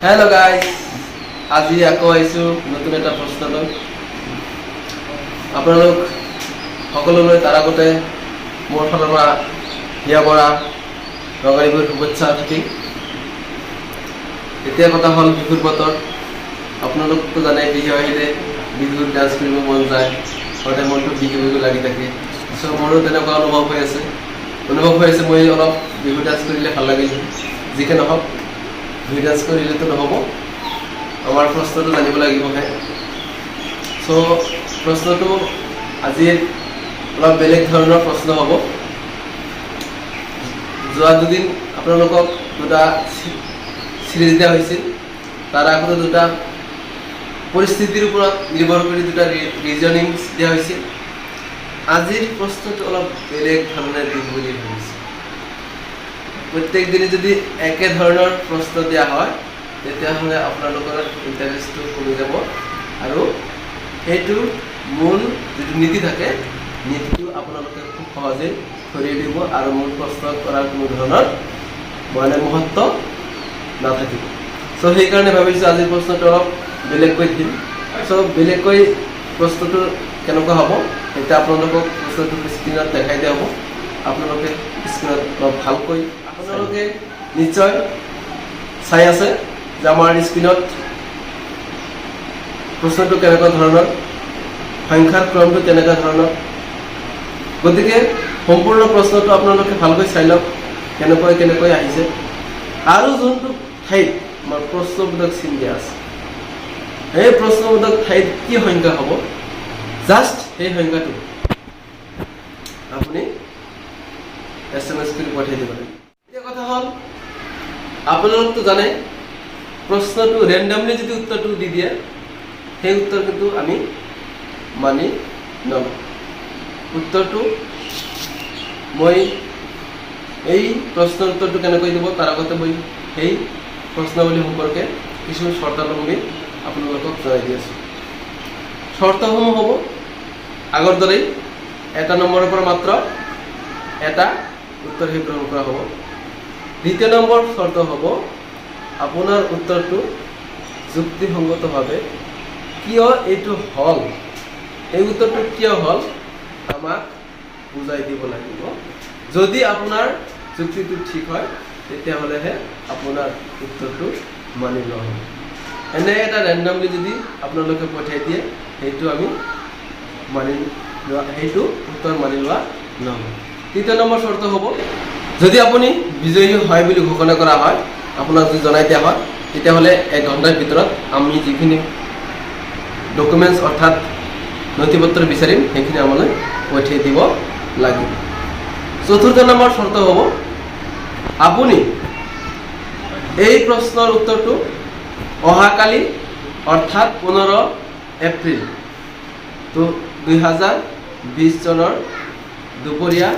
Hello' guys, আজি আকৌ আহিছোঁ নতুন এটা প্ৰশ্ন লৈ আপোনালোক সকলোলৈ। তাৰ আগতে মোৰ ফালৰ পৰা হিয়া ভৰা ৰঙালী বিহুৰ শুভেচ্ছা থাকিল। এতিয়া কথা হ'ল, বিহুৰ বতৰ। আপোনালোকতো জানে, বিহু আহিলে বিহুত ডান্স কৰিব মন যায়, সদায় মনটো বিহু বিহু লাগি থাকে। চ' মোৰো তেনেকুৱা অনুভৱ হৈ আছে। মই অলপ বিহু ডান্স কৰিলে ভাল লাগিল। যিকে নহওক, বিহু ডান্স কৰিলেতো নহ'ব, আমাৰ প্ৰশ্নটো জানিব লাগিবহে। চ' প্ৰশ্নটো আজিৰ অলপ বেলেগ ধৰণৰ প্ৰশ্ন হ'ব। যোৱা দুদিন আপোনালোকক দুটা চিৰিজ দিয়া হৈছিল। তাৰ আগতে দুটা পৰিস্থিতিৰ ওপৰত নিৰ্ভৰ কৰি দুটা ৰিজনিংছ দিয়া হৈছিল। আজিৰ প্ৰশ্নটো অলপ বেলেগ ধৰণে দিম বুলি ভাবিছোঁ। প্ৰত্যেক দিনে যদি একে ধৰণৰ প্ৰশ্ন দিয়া হয়, তেতিয়াহ'লে আপোনালোকৰ ইণ্টাৰেষ্টটো কমি যাব আৰু সেইটোৰ মূল যিটো নীতি থাকে, নীতিটো আপোনালোকে খুব সহজেই ধৰি দিব আৰু মূল প্ৰশ্ন কৰাৰ কোনো ধৰণৰ মানে মহত্ব নাথাকিব। চ' সেইকাৰণে ভাবিছোঁ আজিৰ প্ৰশ্নটো অলপ বেলেগকৈ দিম। চ' বেলেগকৈ প্ৰশ্নটো কেনেকুৱা হ'ব, এতিয়া আপোনালোকক প্ৰশ্নটো স্ক্ৰীণত দেখাই দিয়া হ'ব। আপোনালোকে স্ক্ৰীণত অলপ ভালকৈ, আপোনালোকে নিশ্চয় চাই আছে যে আমাৰ স্ক্ৰীণত প্ৰশ্নটো কেনেকুৱা ধৰণৰ, সংখ্যাৰ ক্ৰমটো কেনেকুৱা ধৰণৰ। গতিকে সম্পূৰ্ণ প্ৰশ্নটো আপোনালোকে ভালকৈ চাই লওক, কেনেকৈ কেনেকৈ আহিছে আৰু যোনটো ঠাইত আমাৰ প্ৰশ্নবোধক চিন দিয়া আছে, সেই প্ৰশ্নবোধক ঠাইত কি সংখ্যা হ'ব, জাষ্ট সেই সংখ্যাটো আপুনি এছএমএছ কৰি পঠাই দিব লাগিব। এতিয়া কথা হ'ল, আপোনালোকতো জানে, প্ৰশ্নটো ৰেণ্ডমলি যদি উত্তৰটো দি দিয়ে, সেই উত্তৰ কিন্তু আমি মানি নলওঁ। উত্তৰটো মই এই প্ৰশ্নৰ উত্তৰটো কেনেকৈ দিব, তাৰ আগতে মই সেই প্ৰশ্নাৱলী সম্পৰ্কে কিছু চৰ্তাৱলী আপোনালোকক জনাই দি আছোঁ। চৰ্তসমূহ হ'ব আগৰ দৰেই, এটা নম্বৰৰ পৰা মাত্ৰ এটা উত্তৰহে গ্ৰহণ কৰা হ'ব। দ্বিতীয় নম্বৰ চৰ্ত হ'ব, আপোনাৰ উত্তৰটো যুক্তিসংগতভাৱে কিয় এইটো হ'ল, এই উত্তৰটো কিয় হ'ল, আমাক বুজাই দিব লাগিব। যদি আপোনাৰ যুক্তিটো ঠিক হয়, তেতিয়াহ'লেহে আপোনাৰ উত্তৰটো মানি লোৱা হ'ব। এনে এটা ৰেণ্ডমলি যদি আপোনালোকে পঠিয়াই দিয়ে, সেইটো আমি মানি লোৱা, সেইটো উত্তৰ মানি লোৱা নহ'ব। তৃতীয় নম্বৰ চৰ্ত হ'ব, যদি আপুনি বিজয়ী হয় বুলি ঘোষণা কৰা হয়, আপোনাক যদি জনাই দিয়া হয়, তেতিয়াহ'লে 1 ঘণ্টাৰ ভিতৰত আমি যিখিনি ডকুমেণ্টছ অৰ্থাৎ নথি পত্ৰ বিচাৰিম, সেইখিনি আমালৈ পঠিয়াই দিব লাগিব। চতুৰ্থ নম্বৰ চৰ্ত হ'ব, আপুনি এই প্ৰশ্নৰ উত্তৰটো অহাকালি অৰ্থাৎ 15 এপ্ৰিল তো 2020 চনৰ দুপৰীয়া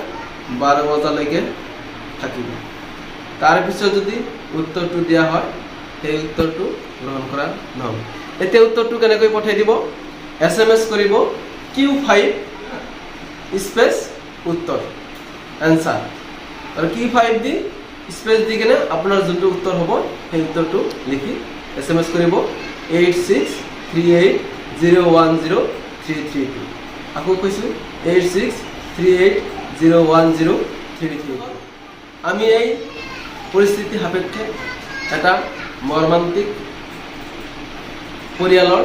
12 বজালৈকে থাকিব। তাৰপিছত যদি উত্তৰটো দিয়া হয়, সেই উত্তৰটো গ্ৰহণ কৰা নহ'ব। এতিয়া উত্তৰটো কেনেকৈ পঠাই দিব? এছএমএছ কৰিব কিউ 5 স্পেচ উত্তৰ, এনচাৰ, আৰু কিউ 5 দি স্পেচ দি কেনে আপোনাৰ যোনটো উত্তৰ হ'ব, সেই উত্তৰটো লিখি এছএমএছ কৰিব 8638010332। আকৌ কৈছোঁ, 8638010332। আমি এই পৰিস্থিতি সাপেক্ষে এটা মৰ্মান্তিক পৰিয়ালৰ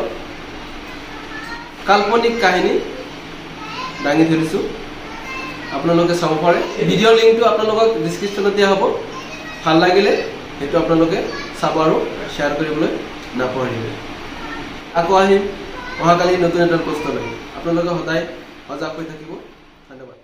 কাল্পনিক কাহিনী দাঙি ধৰিছোঁ। আপোনালোকে চাব পাৰে। ভিডিঅ' লিংকটো আপোনালোকক ডিছক্ৰিপশ্যনত দিয়া হ'ব। ভাল লাগিলে সেইটো আপোনালোকে চাব আৰু শ্বেয়াৰ কৰিবলৈ নাপাহৰিব। আকৌ আহিম অহাকালি নতুন এটা প্ৰশ্ন লৈ। আপোনালোকে সদায় সজাগ হৈ থাকিব। ধন্যবাদ।